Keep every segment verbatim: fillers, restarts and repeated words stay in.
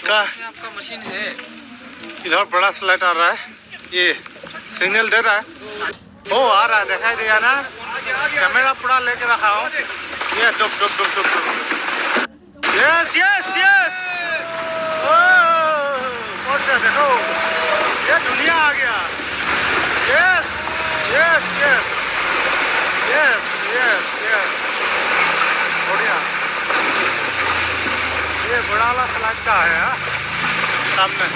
का इसमें आपका मशीन है। इधर बड़ा स्लाइड आ रहा है, ये सिग्नल दे रहा है। ओ, आ रहा है, दिखाई दिया ना? कैमरा पूरा लेके रखा हूँ। ये डुक, डुक, डुक, डुक, डुक। Yes, yes, yes. ओ, और से देखो, ये दुनिया आ गया। Yes, yes, yes. Yes, yes, yes. बढ़िया। ये बड़ा वाला स्लाइड का है, हाँ? सामने।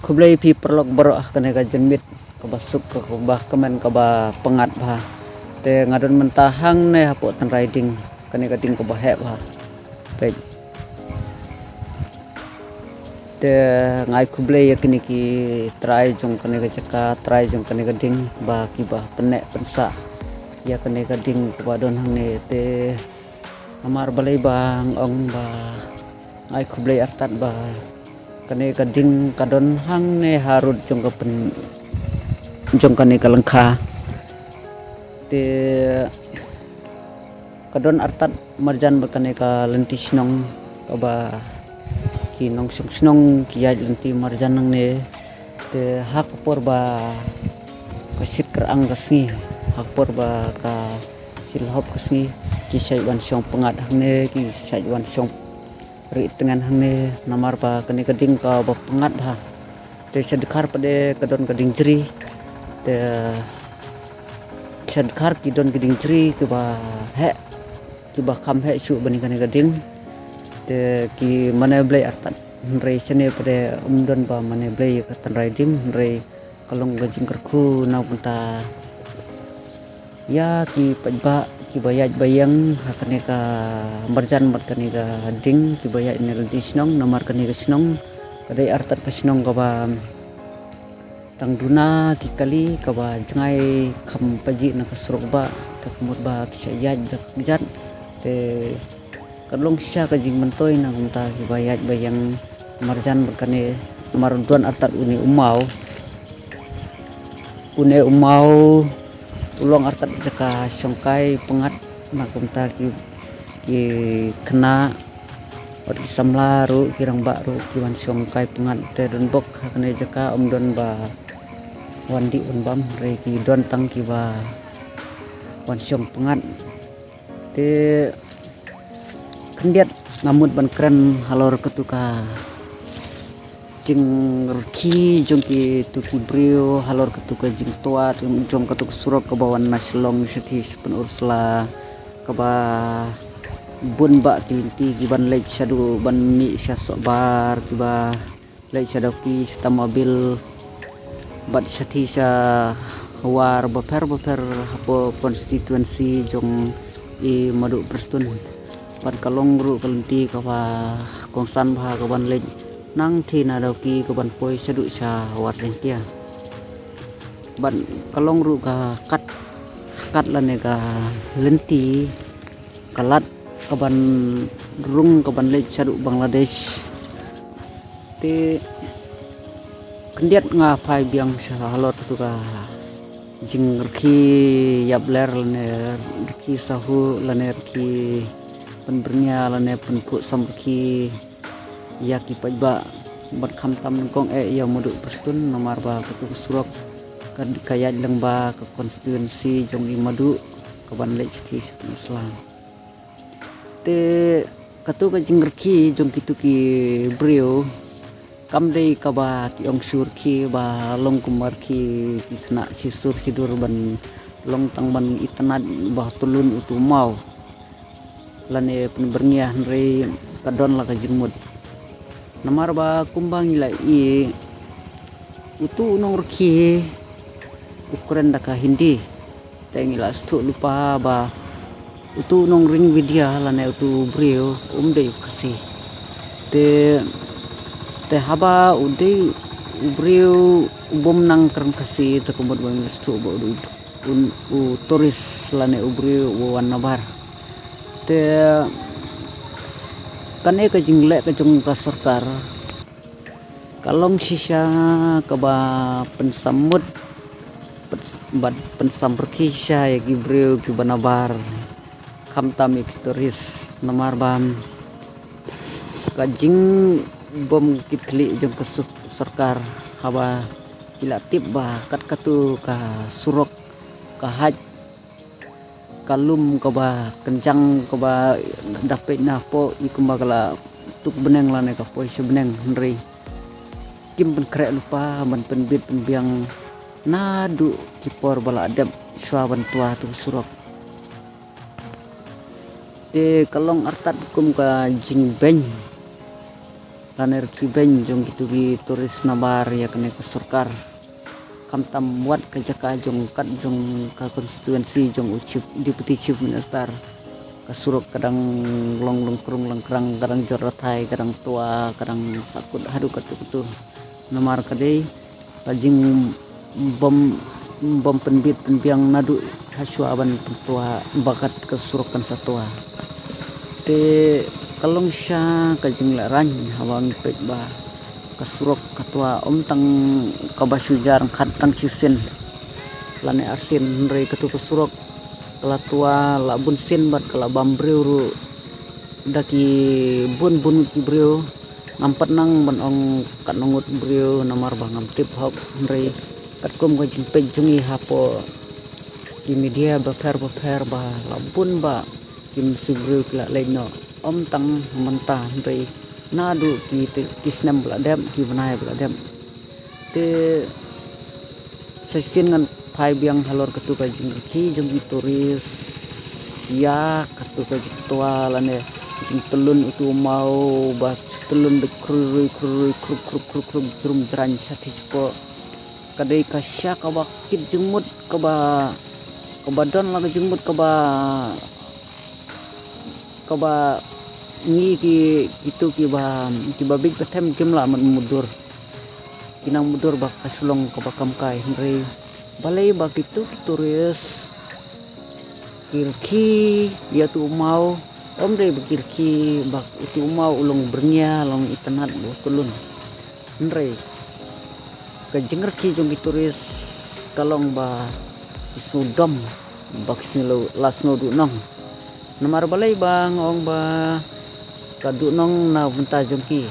Khublei phi paralok baroh ha kane ka janmiet kaba suk, kaba kmen, kaba pyngngad bha. Te nga don mynta hangne hapoh tynrai ding, kane ka ding kaba heh bha. Peit. Te nga ai khublei ïa kine ki trai jong kane ka jaka, trai jong kane ka ding, ba kiba pynneh pynsah ïa kane ka ding kaba don hangne. Te namar balei ba nga ong ba nga ai khublei artat ba kane ka ding ka don hangne harud jong ka pyn, jong kane ka lyngkha. Te ka don artat marjan bad kane ka lynti shnong, kaba ki nongshong shnong ki ïaid lynti marjan nangne. Te ha ka por ba ka shit kyrang ka sngi, ha ka por ba ka shit lhop ka sngi, ki shait wan shong pyngngad hangne, ki shait wan shong ri tngen hangne, namar ba kane ka ding kaba pyngngad bha. Te sha dkhar pat de ka don ka ding jri. Te sha dkhar ki don ka ding jri kiba heh, kiba kham heh shuh ban ïa kane ka ding. Te ki mane blei artat, hynrei shane pat de ym don ba mane blei ïa ka tynrai ding, hynrei ka long ka jingkyrkhu na ka bynta ïa ki paidbah kiba ïaid ba ïeng ha kane ka marjan bad kane ka ding, kiba ïaid ne lynti shnong, namar kane ka shnong ka dei artat ka shnong kaba tang duna ki kali, kaba jngai kham pajih na ka surok bah, te ka mut ba ki shah ïaid da ka kjat. Te ka long shisha ka jingmyntoi na ka bynta kiba ïaid ba ïeng marjan bad kane, namar don artat une u maw. Une u maw u long artat jaka shongkai pyngngad na ka bynta ki, ki khynnah bad ki samla ruh, ki rangbah ruh ki wan shongkai pyngngad. Te don bok ha kane jaka ym don ba wan dih wan bam, hynrei ki don tang kiba wan shong pyngngad. Te khyndiat nga mut ban kren halor katu ka jingrkhie jong kitu ki briew, halor katu ka jingtwa jong, jong katu ka surok kaba wan na Shillong shathie sha Pynursla, kaba bun bah ki lynti kiban leit shaduh ban mih sha Sohbar, kiba leit sha Dawki, sha Tamabil, bad shathie sha Hawar bapher bapher hapoh constituency jong i Maduh Prestone. Bad ka long ruh ka lynti kaba kongsan bha kaban leit nangthie na Dawki kaban poi shaduh sha Hawar Jaiñtia. Bad ka long ruh ka kat, kat lane ka lynti ka lad kaban rung kaban leit shaduh Bangladesh. Te khyndiat nga phai biang sha halor katu ka jingrkhie ïapler lane rkhie sahuh lane rkhie pynbyrngia lane pynphuh samrkhie ïa ki paidbah bad khamtam nyngkong eh ïa u Maduh Prestone, namar ba katu ka surok ka, ka ïaid lyngba ka constituency jong i Maduh kaban leit shathie sha Pynursla. Te katu ka jingrkhie jong kitu ki briew kam dei kaba ki ong shu rkhie ba long kum ba rkhie ki khynnah shisur shidur ban long tang ban itynnad ba tylun utu u maw lane pynbyrngia, hynrei ka don la ka jingmut. Namar ba kumba ngi la ïohi, utu u nongrkhie u kren da ka Hindi. Te ngi la sngewthuh lypa ba utu u nongring Vidya lane utu u briew um dei u Khasi. Te, te haba u dei u briew u bym nang kren Khasi, te ka mut ba ngi la sngewthuh ba u dei u, u tourist lane u briew uba wan nabar. Te kane ka jingleh ka jong ka sorkar Ka long shisha kaba pynsamut, pyn-, bad pynsamrkhie shisha ïa ki briew kiba nabar, khamtam ïa ki tourist, namar ba ka jingbym kit khlieh jong ka su-, sorkar, haba ki la tip ba kat katu ka surok ka haj, ka lum kaba kynjang kaba da peit na hapoh, i kumba ka la tuk bneng lane ka poi sha bneng, hynrei kim pynkhreh lypa ban pynbit pynbiang naduh ki por ba la dep shuwa ban twa tu surok. Te ka long artat kum ka jingbeiñ lane rkhie beiñ jong kitu ki tourist nabar ïa kane ka sorkar, khamtam wat ka jaka jong kat jong ka constituency jong u chief, deputy chief minister. Ka surok ka dang long lungkrung lungkrang, ka dang jot rathai, ka dang twa, ka dang sahkut haduh katu katu. Namar ka dei ka jingbym, bym pynbit pynbiang naduh ha shuwa ban pyntwa ba kat ka surok kan sa twa. Te ka long shisha ka jinglehrain haba ngi peit ba ka surok ka twa ym tang kaba shu jar khat tang shisien lane arsien, hynrei katu ka surok ka la twa la bun sien bad ka la bam briew ruh da ki bun bun ki briew. Ngam pat nang ban ong katno ngut briew namar ba ngam tip hok, hynrei katkum ka jingpeit jong ngi hapoh ki media bapher bapher ba la bun ba ki mynsiem briew ki la leit noh, ym tang mynta hynrei naduh ki te, ki snem ba la dep, ki bnai ba la dep. Te sa shisien ngan phai biang halor katu ka jingrkhie jong ki tourist ïa katu ka jingtwa lane jingtyllun utu u maw, ba tyllun beit khrui khrui khruk khruk khruk khruk, jrum jraiñ shathie shapoh. Ka dei ka sha kaba kit jingmut, kaba, kaba don la ka jingmut kaba, kaba ngi ki, kitu kiba, kiba bit ba them kim lah ban mutdur. Ki nang mutdur ba ka shu long kaba kam kai, hynrei balei ba kitu ki tourist ki rkhie ïa utu u maw, ym dei ba ki rkhie ba utu u maw u long byrngia, long itynnad ba u tyllun. Hynrei ka jingrkhie jong ki tourist ka long ba ki sngewdom, ba ki sngew la, la sngew duhnong. Namar balei ba nga ong ba ka duhnong na bynta jong ki?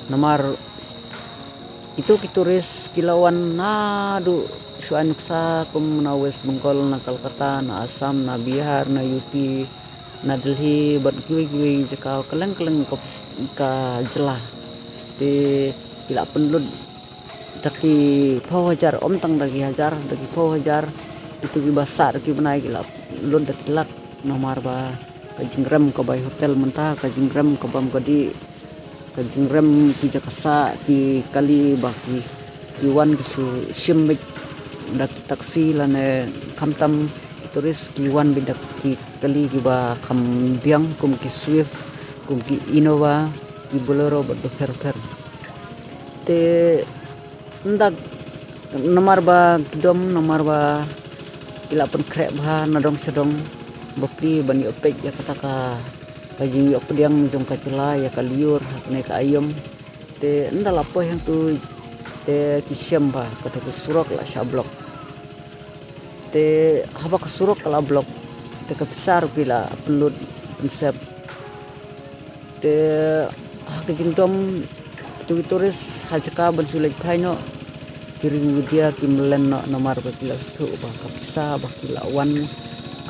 Namar kitu ki tourist ki la wan naduh, shu ai nuksa, kum na West Bengal, na Kolkata, na Assam, na Bihar, na U P, na Delhi bad kiwei kiwei jaka kylleng kylleng ka, ka jylla. Te ki la pynlut da ki phew hajar, ym tang da ki hajar, da ki phew hajar. Kitu kiba sah da ki bnai ki la lut da ki lak, namar ba ka jingrem ka bai hotel mynta, ka jingrem ka bam ka dih, ka jingrem ki jaka sah, ki kali ba ki, ki wan ki shu shim beit da ki taxi lane khamtam ki tourist ki wan beit da ki kali kiba kham biang kum ki Swift, kum ki Innova, ki Bolero bad bapher bapher. Te ynda namar ba ki dom, namar ba ki la pynkhreh bha na dong sha dong, bapli ban ïoh peit ïa kata ka, ka jingïoh pdiang jong ka jylla ïa ka lyiur ha kane ka aïom. Te ynda la poi hangtu te ki shem ba kata ka surok la shah block. Te haba ka surok ka la block, te ka pisa ruh ki la pynlut pynsep. Te ha ka jingdom kitu ki tourist ha jaka ban shu leit phai noh, ki ring widia, ki mlien noh, namar ba ki la sngewthuh ba ka pisa ba ki la wan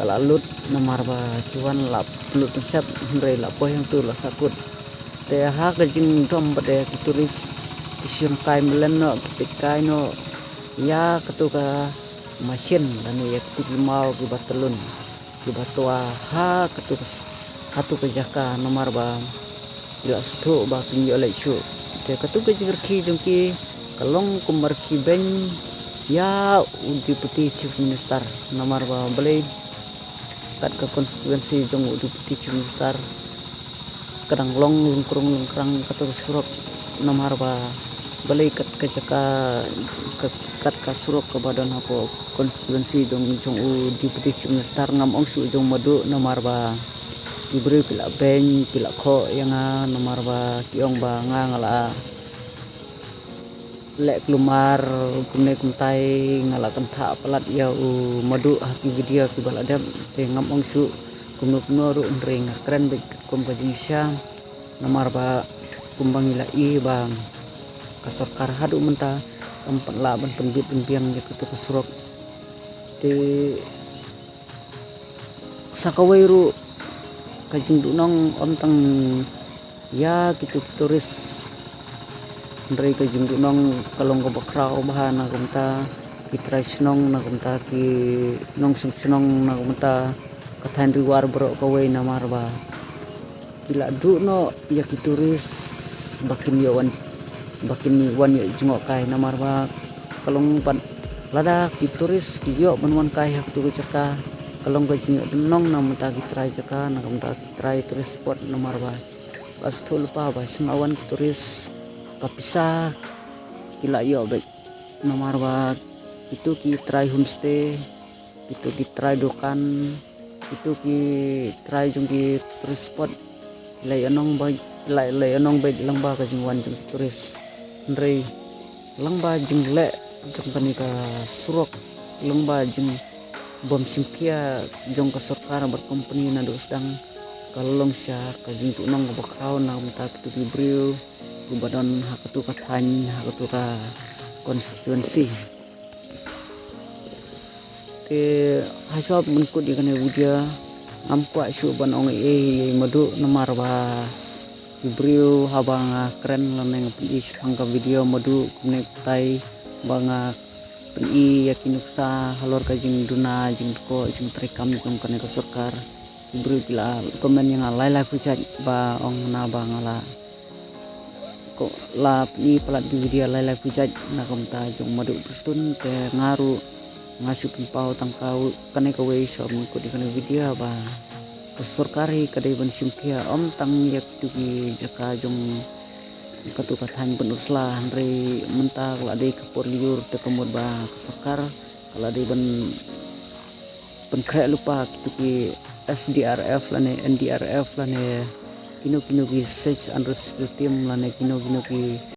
ka la lut, namar ba ki wan la pynlut pynsep, hynrei la poi hangtu la sahkut. Te ha ka jingdom pat de ki tourist ki shong kai mlien noh, ki peit kai noh ïa katu ka machine lane ïa kitu ki maw kiba tyllun, kiba twa ha katu ka s-, ha tu ka jaka, namar ba ki la sngewthuh ba kin ïoh leit shuh. Te katu ka jingrkhie jong ki ka long kum rkhie beiñ ïa u Deputy Chief Minister, namar ba balei kat ka constituency jong u Deputy Chief Minister ka dang long lungkrung lungkrang katu ka surok, namar ba balei kat ka jaka, kat, kat ka surok kaba don hapoh constituency jong, jong u Deputy Chief Minister, ngam ong shuh jong madu, namar ba ki briew ki la beiñ, ki la khoh ïa nga, namar ba ki ong ba nga, nga la Leh kulmar kumne kumtai nga la kynthah palat ïa u Madu ha ki video kiba la dep, te ngam ong shuh kumno kumno ruh, hynrei nga kren beit katkum ka jingshisha. Namar ba kumba ngi la i ba ka sorkar haduh mynta kam pat lah ban pynbit pynbiang ïa katu ka surok. Te sa kawei ruh ka jingduhnong ym tang ïa kitu ki tourist, hynrei ka jingduhnong ka long kaba khraw bha na ka bynta ki trai shnong, na ka bynta ki nongshong shnong, na ka bynta ka thaiñ Ri War baroh kawei, namar ba ki la duh noh ïa ki tourist ba kin ïoh wan, ba kin wan ïoh jngoh kai, namar ba ka long pat lada ki tourist ki ïoh ban wan kai ha katu ka jaka, ka long ka jingïoh duhnong na ka bynta ki trai jaka, na ka bynta ki trai tourist spot, namar ba la sngewthuh lypa ba shen la wan ki tourist, ka pisa ki la ïoh beit, namar ba kitu ki trai homestay, kitu ki trai dukan, kitu ki trai jong ki tourist spot, la ïohnong beit, la, la ïohnong beit lyngba ka jingwan jong ki tourist. Hynrei lyngba jingleh jong kane ka surok, lyngba jingbym shimkhia jong ka sorkar bad company naduh sdang, ka long sha ka jingduhnong kaba khraw na ka bynta kitu ki briew kiba don ha katu ka thaiñ, ha katu ka constituency. Te hashuwa ban kut ïa kane ka video, ngam kwah shuh ban ong ei ei ïa i Madu, namar ba ki briew, haba nga kren lane nga pyni shaphang ka video Madu kumne kumtai, ba nga pyni ïa ki nuksa halor ka jingduna, jingdkoh, jingtrei kam jong kane ka sorkar, ki briew ki la comment ïa nga lai lai phew jait, ba ong na ba nga la ko, la pyni palat ki video lai lai phew jait na ka bynta jong Madu Prestone. Te nga ruh nga shu pynpaw tang ka, kane kawei shuwa ban kut ïa kane ka video, ba ka sorkar hi ka dei ban shimkhia ym tang ïa kitu ki jaka jong katu ka thaiñ Pynursla, hynrei mynta ka la dei ka por lyiur, te ka mut ba ka sorkar ka la dei ban pynkhreh lypa kitu ki S D R F lane N D R F lane kino kino ki search and rescue team lane kino kino ki